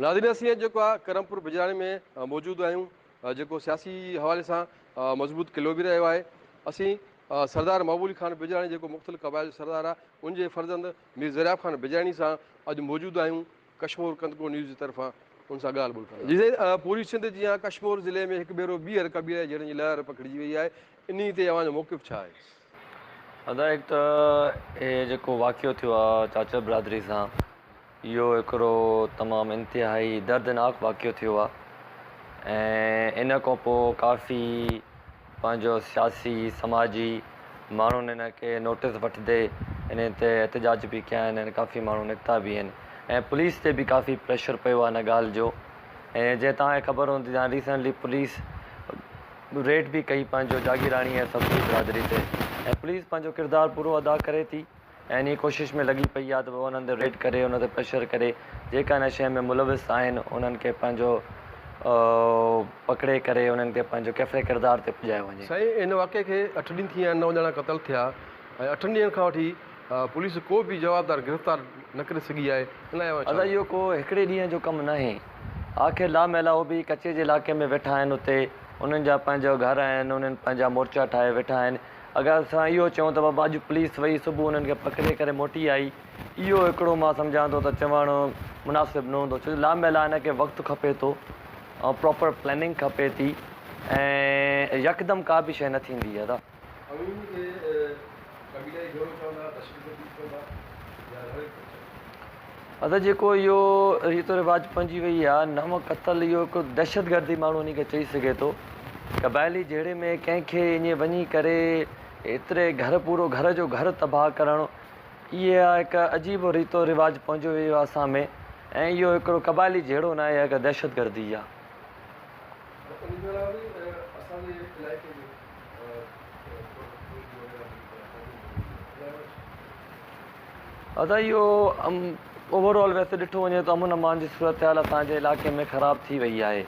ناظرين اسين اڄ جيڪو آهي ڪرمپور بجراڻي ۾ موجود آهيون جيڪو سياسي حوالي سان مضبوط قلعو به رهيو آهي. اسين سردار محبوب علي خان بجراڻي جيڪو مختلف قبائل جو سردار آهي ان جي فرزند مير زرياب خان بجراڻي سان اڄ موجود آهيون. ڪشمور ڪنڌڪوٽ نيوز جي طرفان ان سان ڳالهه ٻولهه ڪندا. جي سائين پوري سنڌ جيان ڪشمور ضلعي ۾ هڪ ڀيرو ٻيهر قبيلائي جهيڙن جي لهر پکڙجي وئي آهي انهي تي اوهان جو موقف ڇا آهي؟ ادا هڪ ته هي جيڪو واقعو ٿيو آ چاچڙ برادري سان اهو هڪڙو تمام انتهائي دردناڪ واقعو ٿيو آ ۽ ان کان پوء ڪافي پنهنجو سياسي سماجي ماڻهن ان کي نوٽس وٺندي ان تي احتجاج به ڪيا آهن ۽ ڪافي ماڻهو نڪتا به آهن ۽ پوليس تي به ڪافي پريشر پيو آهي ان ڳالهه جو ۽ جنهن توهان کي خبر هوندي ته ريسنٽلي پوليس ريڊ به ڪئي پنهنجو جاگيراڻي ۽ سبزي برادري تي ۽ پوليس پنهنجو ڪردار پورو ادا ڪري ٿي ۽ انهي ڪوشش ۾ لڳي پئي آهي ته انهن تي ريڊ ڪري انهن تي پريشر ڪري جيڪا ان شيء ۾ ملوث آهن انهن کي پنهنجو پڪڙي ڪري انهن کي پنهنجو ڪيفر ڪردار تي پڄايو وڃي. سائين ان واقعي کي اٺ ڏينهن ٿي ويا آهن نو ڄڻا قتل ٿيا ۽ اٺن ڏينهن کان وٺي پوليس ڪو به جوابدار گرفتار نه ڪري سگهي آهي ان لاء اوهان ڇا ادا اهو ڪو هڪڙي ڏينهن جو ڪم ناهي آخر لامحاله هو به ڪچي جي علائقي ۾ ويٺا آهن اتي انهن جا پنهنجا گهر آهن انهن پنهنجا مورچا ٺاهي ويٺا آهن اگر اسان اهو چئون ته بابا اڄ پوليس وئي صبح انهن کي پڪڙي ڪري موٽي آئي اهو هڪڙو مان سمجهان ٿو ته چوڻ مناسب نه هوندو ڇو جو لامحاله هن کي وقت کپي ٿو ۽ پراپر پلاننگ کپي ٿي ۽ يڪدم ڪا به شيء نه ٿيندي ادا. اوهين کي قبيلائي جهيڙو چوندا، دهشتگردي چوندا يا لڙائي چوندا؟ ادا جيڪو اهو ريت و رواج پئجي وئي آ نو قتل اهو هڪ دهشتگردي ماڻهو انهي کي چئي سگهي ٿو قبائلي جهيڙي ۾ ڪنهن کي ائين وڃي ڪري ايتري گهر پورو گهر جو گهر تباهه ڪرڻ اها هڪ عجيب ريت و رواج پئجي ويو آ اسان ۾ ۽ اهو هڪڙو قبائلي جهيڙو ناهي اها هڪ دهشتگردي آ. ان کان علاوه به اسان جي علائقي ۾ ادا اهو اوور آل ويسي ڏٺو وڃي ته امن امان جي صورتحال اسان جي علائقي ۾ خراب ٿي وئي آهي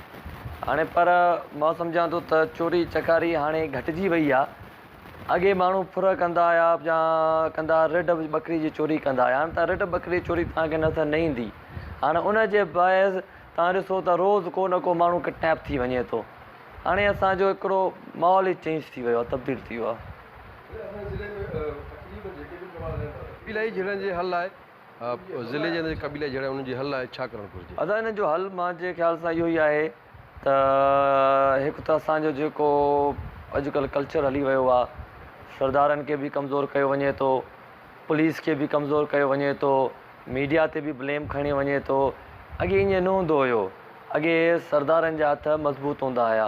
هاڻي پر مان سمجهان ٿو ته چوري چڪاري هاڻي گهٽجي وئي آهي اڳي ماڻهو ڦر ڪندا هيا يا ڪندا رڍ ٻڪري جي چوري ڪندا هيا هاڻي ته رڍ ٻڪري جي چوري توهان کي نظر نه ايندي هاڻي ان جي باعث توهان ڏسو ته روز ڪو نه ڪو ماڻهو ڪڊنيپ ٿي وڃي ٿو هاڻي اسان جو هڪڙو ماحول ئي چينج ٿي ويو آهي تبديل ٿي ويو آهي. قبيلائي جهيڙن جي حل لاء ضلعي جي اندر جيڪي قبيلائي جهيڙا آهن انهن جي حل لاء ڇا ڪرڻ گهرجي؟ ادا انهن جو حل مانجي خيال سان اهو ئي آهي ته هڪ ته اسان جو جيڪو اڄڪلهه ڪلچر هلي ويو آهي سردارن کي به ڪمزور ڪيو وڃي ٿو پوليس کي به ڪمزور ڪيو وڃي ٿو ميڊيا تي به بليم کڻي وڃي ٿو اڳي ائين نه هوندو هيو اڳي سردارن جا هٿ مضبوط هوندا هيا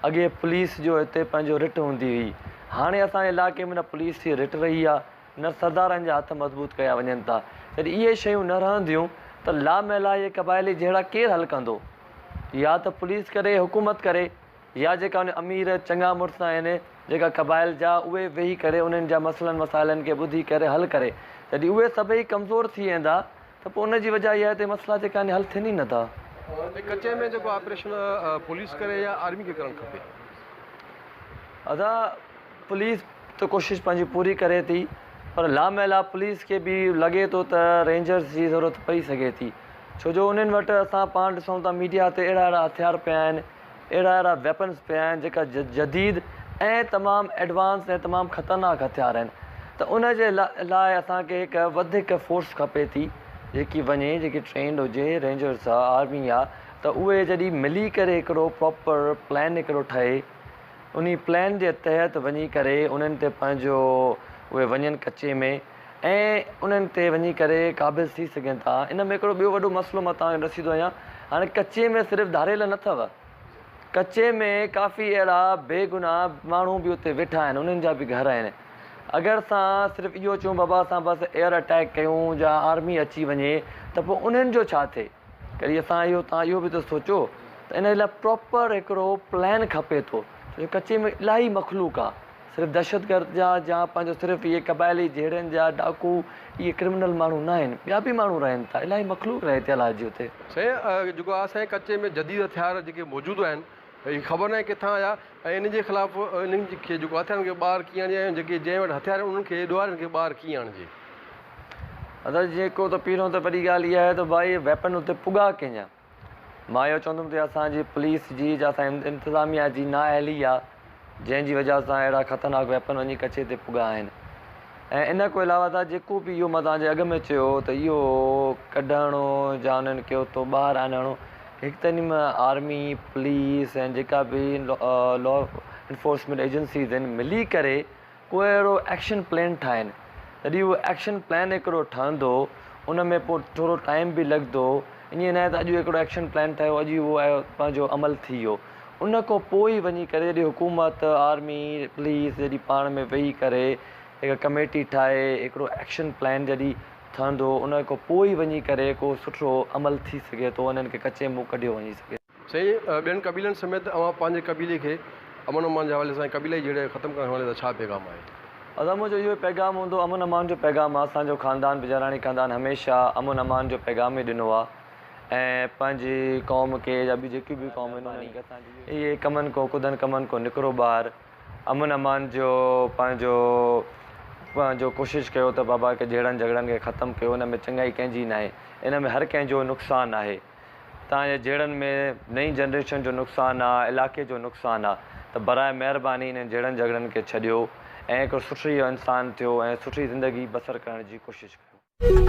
اڳي پوليس جو هتي پنهنجو رٽ هوندي هئي هاڻي اسان جي علائقي ۾ نه پوليس جي رٽ رهي آ نه سردارن جا هٿ مضبوط ڪيا وڃن ٿا جڏهن اهي شيون نه رهنديون ته لامحاله اهي قبائلي جهيڙا ڪير حل ڪندو يا ته پوليس ڪري حڪومت ڪري يا جيڪا ان امير چڱا مڙس آهن جيڪا قبائل جا اهي ويهي ڪري انهن جا مسئلن مسائلن کي ٻڌي ڪري حل ڪري جڏهن اهي سڀئي ڪمزور ٿي ويندا ته پوء ان جي وجه اها آهي ته مسئلا جيڪا آهن حل ٿين ئي نه ٿا. ۽ ڪچي ۾ جيڪو آپريشن پوليس ڪري يا آرمي کي ڪرڻ کپي؟ ادا پوليس ته ڪوشش پنهنجي پوري ڪري ٿي پر لامحاله پوليس کي به لڳي ٿو ته رينجرز جي ضرورت پئي سگهي ٿي ڇو جو انهن وٽ اسان پاڻ ڏسون ٿا ميڊيا تي اهڙا اهڙا هٿيار پيا آهن اهڙا اهڙا ويپنز پيا آهن جيڪا جديد ۽ تمام ايڊوانس ۽ تمام خطرناڪ هٿيار آهن ته ان جي لاء اسان کي هڪ وڌيڪ فورس کپي ٿي جيڪي وڃي جيڪي ٽرينڊ هجي رينجرز آ آرمي آ ته اهي جڏهن ملي ڪري هڪڙو پراپر پلان هڪڙو ٺهي انهي پلان جي تحت وڃي ڪري انهن تي پنهنجو اهي وڃن ڪچي ۾ ۽ انهن تي وڃي ڪري قابض ٿي سگهن ٿا. ان ۾ هڪڙو ٻيو وڏو مسئلو مان توهان کي ڏسي ٿو وڃان هاڻي ڪچي ۾ صرف ڌاڙيل نه اٿو ڪچي ۾ ڪافي اهڙا بي گناهه ماڻهو به اتي ويٺا آهن انهن جا به گهر آهن اگر اسان صرف اهو چئون بابا اسان بس ايئر اٽيڪ ڪيون يا آرمي اچي وڃي ته پوء انهن جو ڇا ٿئي ڪڏهن اسان اهو توهان اهو به ته سوچو ته ان لاء پراپر هڪڙو پلان کپي ٿو ڇو جو ڪچي ۾ الاهي مخلوق آهي صرف دهشتگرد جا يا پنهنجو صرف اهي قبائلي جهيڙن جا ڊاڪو اهي ڪرمنل ماڻهو نه آهن ٻيا به ماڻهو رهن ٿا الاهي مخلوق رهي ٿي الاهي جي اتي. سائين جيڪو آ اسان جي ڪچي ۾ جديد هٿيار جيڪي موجود آهن اهي خبر ناهي ڪٿان آيا ۽ انهن جي خلاف انهن کي جيڪو هٿيارن کي ٻاهر ڪيئن آڻجي ۽ جيڪي جنهن وٽ هٿيار آهن انهن کي ڏوهارين کي ٻاهر ڪيئن آڻجي. ادا جيڪو ته پهريون ته وڏي ڳالهه اها آهي ته ڀائي ويپن اتي پڳا ڪنهن جا. مان اهو چوندم ته اسان جي پوليس جي جا اسان انتظاميا جي نااهلي آ جنهن جي وجه سان اهڙا خطرناڪ ويپن وڃي ڪچي تي پڳا آهن ۽ ان کان علاوه ته جيڪو به اهو مان توهان جي اڳ ۾ چيو ته اهو ڪڍڻو جا انهن کي اتو ٻاهر آڻڻو هڪ ته ان ۾ آرمي پوليس ۽ جيڪا به لا انفورسمينٽ ايجنسيز آهن ملي ڪري ڪو اهڙو ايڪشن پلان ٺاهين. جڏهن اهو ايڪشن پلان هڪڙو ٺهندو ان ۾ پوء ٿورو ٽائيم به لڳندو ائين ناهي ته اڄ هڪڙو ايڪشن پلان ٺهيو اڄ ئي اهو پنهنجو عمل ٿي ويو. ان کان پوء ئي وڃي ڪري جڏهن حڪومت آرمي پوليس جڏهن پاڻ ۾ ويهي ڪري هڪ ڪميٽي ٺاهي هڪڙو ايڪشن پلان جڏهن ٺهندو ان کان پوء ئي وڃي ڪري ڪو سٺو عمل ٿي سگهي ٿو انهن کي ڪچي منهن ڪڍيو وڃي سگهي ٿو. سائين ٻين قبيلن سميت اوهان پنهنجي قبيلي کي امن امان جي حوالي سان ۽ قبيلائي جهيڙي کي ختم ڪرڻ جي حوالي سان ڇا پيغام آهي؟ ادا منهنجو اهو ئي پيغام هوندو امن امان جو پيغام آ اسان جو خاندان بجاراڻي خاندان هميشه امن امان جو پيغام ئي ڏنو آ ۽ پنهنجي قوم کي يا ٻيون جيڪيون به قوم آهن انهن کي اسان اهي ڪمن کان ڪڌن ڪمن کان نڪرو ٻاهر امن امان جو پنهنجو پنهنجو ڪوشش ڪيو ته بابا ڪي جهيڙن جهڳڙن کي ختم ڪيو ان ۾ چڱائي ڪنهن جي ناهي ان ۾ هر ڪنهن جو نقصان آهي. توهان جي جهيڙن ۾ نئين جنريشن جو نقصان آ، علائقي جو نقصان آ ته براء مهرباني انهن جهيڙن جهڳڙن کي ڇڏيو ۽ هڪڙو سٺري انسان ٿيو ۽ سٺي زندگي بسر ڪرڻ جي ڪوشش ڪيو.